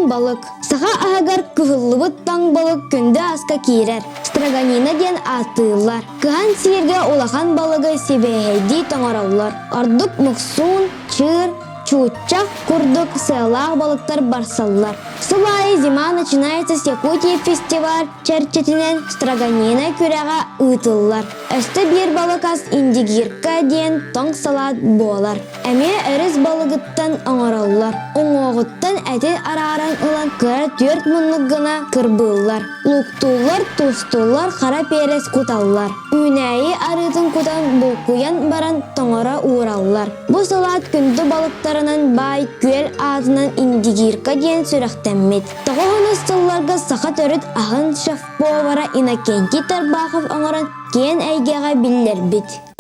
Тоҥ балык. Саха аһыгар кыһыллыбыт тоҥ балык күндү аска киирэр. Строганина диэн ааттыыллар. Кыһан сииргэ улахан балыгы сибиэһэйдии тоҥороллор. Ордук муксуун, чыыр, чууччах курдук сыалаах балыктар барсаллар. Сыл аайы «Зима начинается с Якутии» фестиваль чэрчитинэн строганина күрэҕэ ыытыллар. Өссө биир балык ас индигирка диэн тоҥ салаат буолар. Эмиэ өрүс балыгыттан оҥороллор. Уҥуоҕуттан эти арааран ылан кыра түөрт муннук гына кырбыыллар. Луктууллар, туустууллар, хара перец куталлар. Үүнээйи арыытын кутан булкуйан баран тоҥоро уураллар. Бу салаат күндү балыктарынан баай күөл аатынан Индигирка диэн сүрэхтэммит. Тоҕуһунус сылларга саха төрүт аһын шеф-повара Иннокентий Тарбахов оҥорон киэн эйгэҕэ биллэрбит.